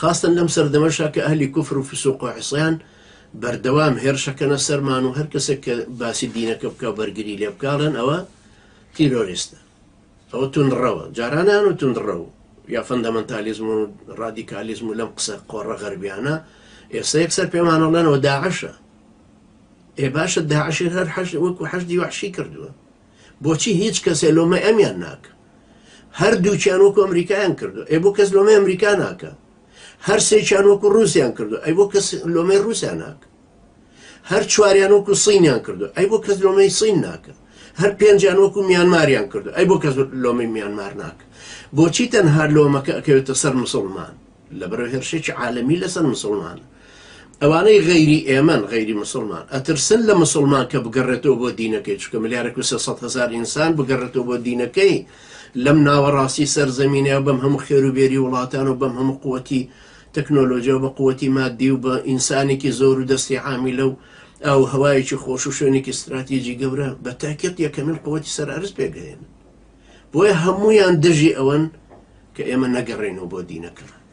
خاستن لەم سەردەمەشا کە ئەهلی کوفر و فسوق و عیسیان بەردەوام هێرشەکەنە سەرمان و هەر کەسێک کە باسی دینەکە بکا و بەرگری لێ بکا ئەڵێن ئەوە تیرۆریستە ئەوە توندڕەوە جارانیان و توندڕەو یا فەندەمەنتالیزم و ڕادیکالیزم و لەم قسە قۆڕە غەربیانە ئێستا یەکسەر پێمان ئەڵێنەوە داعشە. ئێ باشە داعشی هەر حەش وەکو حەشدی وەحشی کردووە بۆچی هیچ کەسێ لۆمەی ئەمیان ناکە هەر دووکیان وەکو ئەمریکایان کردو ئێ بۆ کەس لۆمەی ئەمریکا ناکە هەر سێکیان وەکو رووسیان کردو ئەی بۆ کەس لۆمەی رووسیا ناکە هەر چواریان وەکو سینیان کردو ئەی بۆ کەس لۆمەی سین ناکە هەر پێنجیان وەکو میانماریان کردو ئەی بۆ کەس لۆمەی میانمار ناکە بۆچی تەنها لۆمەکە ئەکەوێتە سەر مسلمان لەبەرئەوەی هێرشێکی عالەمی لەسەر مسوڵمانە. ئەوانەی غەیری ئێمەن، غەیری مسوڵمان، ئەترسن لە مسوڵمان کە بگەڕێتەوە بۆ دینەکەی، چونکە ملیارێک و 300 هەزار ئینسان بگەڕێتەوە بۆ دینەکەی لەم ناوەڕاستی سەرزەمینە و بەم هەموو خێر و بێری وڵاتان و بەم هەموو قوتی تەکنۆلۆژیا و بە قوتی مادی و بە ئینسانێکی زۆر و دەستی عامیلە و ئاو و هەوایەکی خۆش و شوێنێکی ستراتیجی گەورە بە تاکیت یەکەمین قوتی سەر ئەرز پێگەیەنن. بۆیە هەموویان دژی ئەوەن کە ئێمە نەگەڕێینەوە بۆ دینەکەمان.